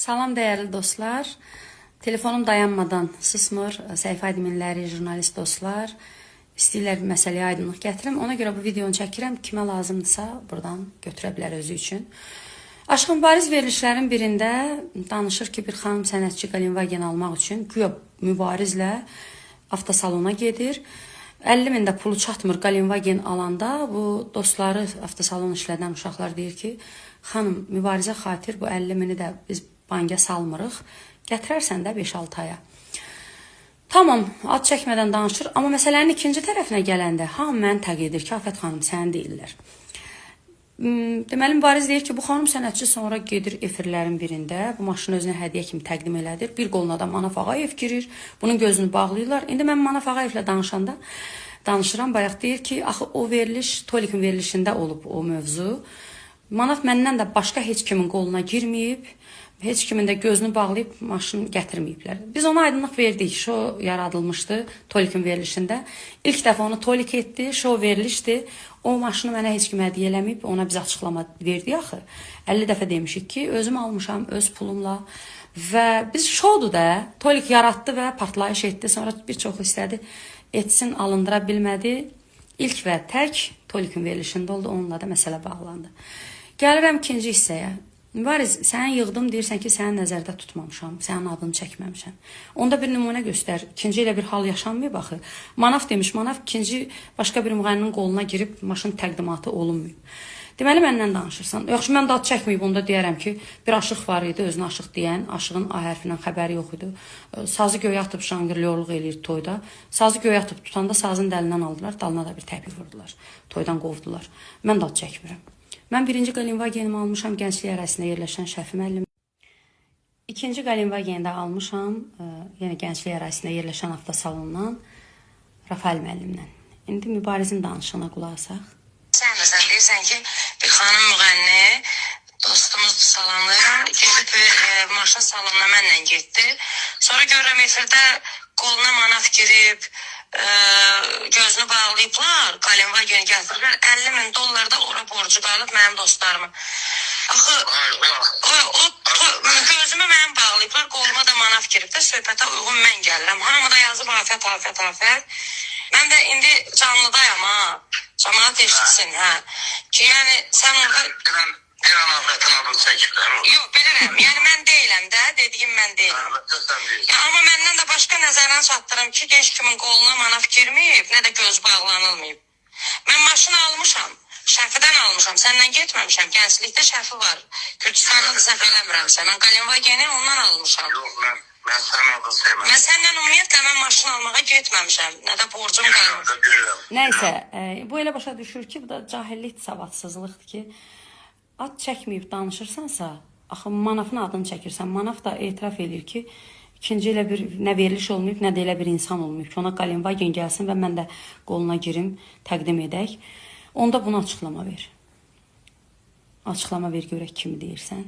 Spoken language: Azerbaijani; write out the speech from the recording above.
Salam dəyərli dostlar. Telefonum dayanmadan susmur. Səhifə adminləri, jurnalist dostlar istəyirlər bir məsələyə aydınlıq gətirim. Ona görə bu videonu çəkirəm. Kimə lazımdırsa buradan götürə bilər özü üçün. Aşıq Mübariz verilişlərin birində danışır ki, bir xanım sənətçi Qalinvagen almaq üçün güya Mübarizlə avtosalona gedir. 50 min də pulu çatmır Qalinvagen alanda bu dostları avtosalon işlədən uşaqlar deyir ki, xanım Mübarizə xatir bu 50 mini də biz banka salmırıq. Gətirərsən də 5-6 aya. Tamam, ad çəkmədən danışır, amma məsələnin ikinci tərəfinə gələndə hamı məni təq edir ki, Afət xanım səni deyirlər. Deməli Mübariz deyir ki, bu xanım sənətçi sonra gedir efirlərin birində, bu maşını özünə hədiyyə kimi təqdim elədir. Bir qoluna da Manaf Ağayev girir, bunun gözünü bağlayırlar. İndi mən Manaf Ağayevlə danışanda danışıram, bayaq deyir ki, axı o veriliş Tolikin verilişində olub o mövzu. Manaf məndən də başqa heç kimin qoluna girməyib, heç kimin də gözünü bağlayıb maşın gətirməyiblər. Biz ona aydınlıq verdik. Şou yaradılmışdı Tolikin verilişində. İlk dəfə onu Tolik etdi, şou verilişdi. O maşını mənə heç kim hədiyyə eləməyib, ona biz açıqlama verdik axı. 50 dəfə demişik ki, özüm almışam öz pulumla və biz şoudur da. Tolik yaratdı və partlayış etdi. Sonra bir çoxu istədi etsin, alındıra bilmədi. İlk və tək Tolikin verilişində oldu, onunla da məsələ bağlandı. Gəlirəm ikinci hissəyə. Mübariz, səni yığdım, deyirsən ki, səni nəzərdə tutmamışam, sənin adını çəkməmişəm. Onda bir nümunə göstər. İkinci elə bir hal yaşanmayıb axı. Manaf demiş, Manaf ikinci başqa bir müğənninin qoluna girib maşın təqdimatı olunmayıb. Deməli məndən danışırsan. Yaxşı, mən də ad çəkməyib, onda deyərəm ki, bir aşıq var idi, özünə aşıq deyən, aşığın A hərfindən xəbəri yox idi. Sazı göyə atıb şangirlyorluq eləyir toyda. Sazı göyə atıb tutanda sazın dəlindən aldılar, dalına da bir təpik vurdular. Toydan qovdular. Mən də ad çəkmirəm. Mən birinci Qalinvagenimi almışam Gənclik ərazisində yerləşən Şəfi müəllim. İkinci Qalinvageni də almışam, yenə Gənclik ərazisində yerləşən avtosalondan Rafael müəllimlə. İndi Mübarizin danışığına qulaq asaq. Sən də sən deyirsən ki, bir xanım müğənni dostumuzdur, salamlayıram. Gedib maşın salonuna mənlə getdi. Sonra görürəm efirdə qoluna manaf girib, gözünü bağlayıblar, Qalinvagen gətiriblər. 50 min dollar da ora borcu qalıb mənim dostlarıma. Axı gözümü mənim bağlayıblar, qoluma da manaf girib də söhbətə uyğun mən gəlirəm. Hamı da yazıb Afət, Afət, Afət. Mən də indi canlıdayam ha. Camaat eşitsin hə. Ki yəni sən orada Bir an Afətin adını çəkiblər. Yox, bilirəm. Yəni mən deyiləm də, dediyim mən deyiləm. Əlbəttə sən deyirsən. Ya, amma məndən də başqa nəzərdən çatdırım ki, heç kimin qoluna manaf girməyib, nə də göz bağlanılmayıb. Mən maşın almışam. Şəfidən almışam. Səndən getməmişəm. Gənclikdə Şəfi var. Gürcüstanda da səhv eləmirəmsə. Mən Qalinvageni ondan almışam. Yox, mən sənin adını sevməm. Mən səndən ümumiyyətlə mən maşın almağa getməmişəm. Nə də borcum qalıb. Bilirəm də, bilirəm. Nəysə, bu elə başa düşür ki, bu da cahillik, savadsızlıqdır ki, ad çəkməyib danışırsansa, axı Manafın adını çəkirsən. Manaf da etiraf eləyir ki, ikinci elə bir nə veriliş olmayıb, nə də elə bir insan olmayıb ki, ona Qalinvagen gəlsin və mən də qoluna girim, təqdim edək. Onda bunu açıqlama ver. Açıqlama ver görək kimi deyirsən.